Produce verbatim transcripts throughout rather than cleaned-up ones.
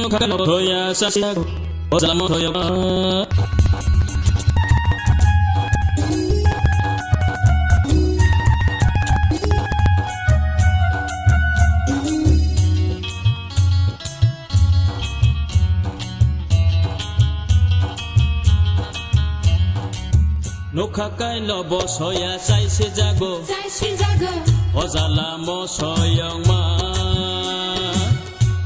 Nukha kailo thoya sasi jago, o jala mo thoyokma. Nukha kailo bo soya chai se jago. Chai se jago. O jala mo soyokma.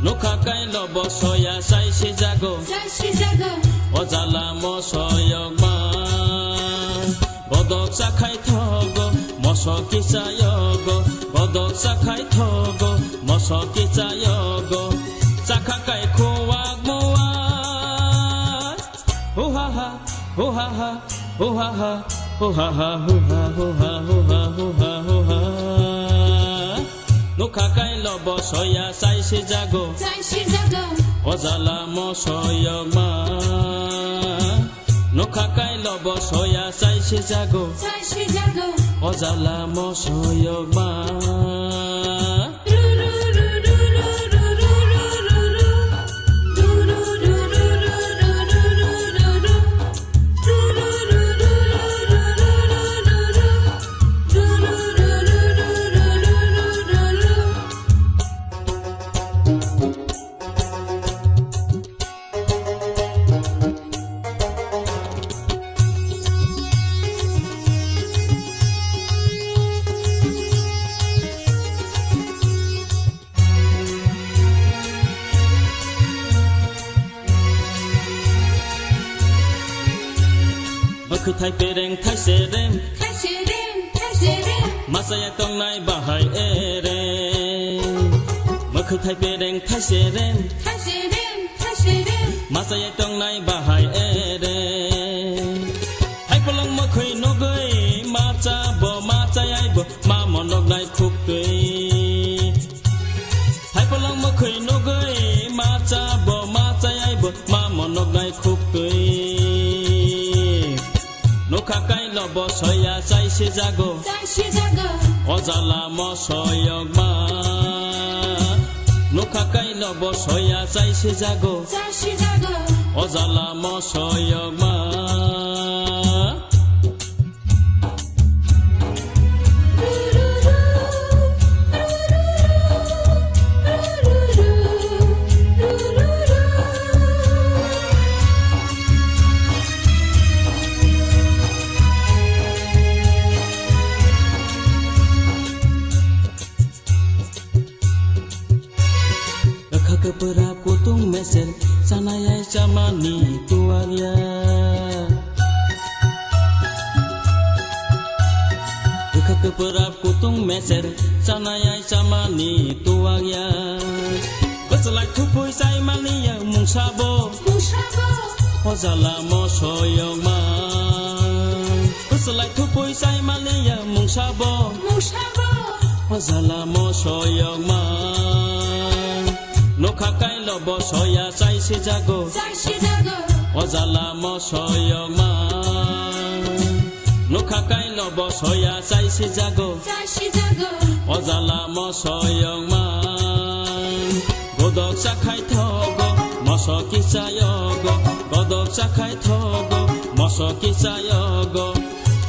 Nukha kailo bo soya chai se jago. Chai se jago. O jala mo soyokma. Bodok chakhai thogo, moso kichayogo. Bodok chakhai thogo, moso kichayogo. Chakha kai khuwak muwak. Hu ha ha, hu ha ha, hu ha ha, hu ha ha, hu ha, hu ha, hu ha, hu ha, hu ha. Nukha kailo bo soya chai se jago. Chai se jago. O jala mo soyokma. Nukha kailo bo soya chai se jago. Chai se jago. O jala mo soyokma. Mwkhwthai pereng thai serem. Thai serem, thai serem. Machaya tongnai bahai ere. Mwkhwthai pereng thai serem. Thai serem, thai serem. Machaya tongnai bahai ere. Hai polong mwkhwi nugwi macha bo machayai bo ma monok nai khuk twi. Hai polong mwkhwi nugwi macha bo machayai bo ma monok nai khuk twi. Nukha kailo bo soya chai se jago. Chai se jago. O jala mo soyokma. Nukha kailo bo soya chai se jago. Chai se jago. O jala mo soyokma. Wkha kwpwrap kutung meser, chanayai chamani tuwakya. Wkha kwpwrap kutung meser, chanayai chamani tuwakya. Bwchlai thupui chaimani ya mungsabo. Mungsabo. O jala mo soyokma. Bwchlai thupui chaimani ya mungsabo. Mungsabo. O jala mo soyokma. Nukha kailo bo soya chai se jago. Chai se jago. O jala mo soyokma. Nukha kailo bo soya chai se jago. Chai se jago. O jala mo soyokma. Godok chakhai thogo, moso kichayogo. Godok chakhai thogo, moso kichayogo.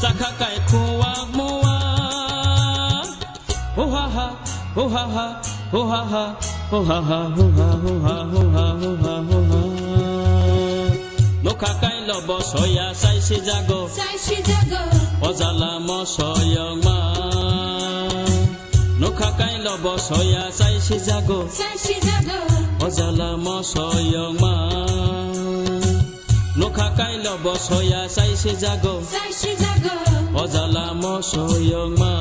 Chakha kai khuwak muwak. Hu ha ha, hu ha ha, hu ha ha, hu ha ha, hu ha, hu ha, hu ha, hu ha, hu ha. Nukha kailo bo soya chai se jago. Chai se jago. O jala mo soyokma. Nukha kailo bo soya chai se jago. Chai se jago. O jala mo soyokma. Nukha kailo bo soya chai se jago. Chai se jago. O jala mo soyokma.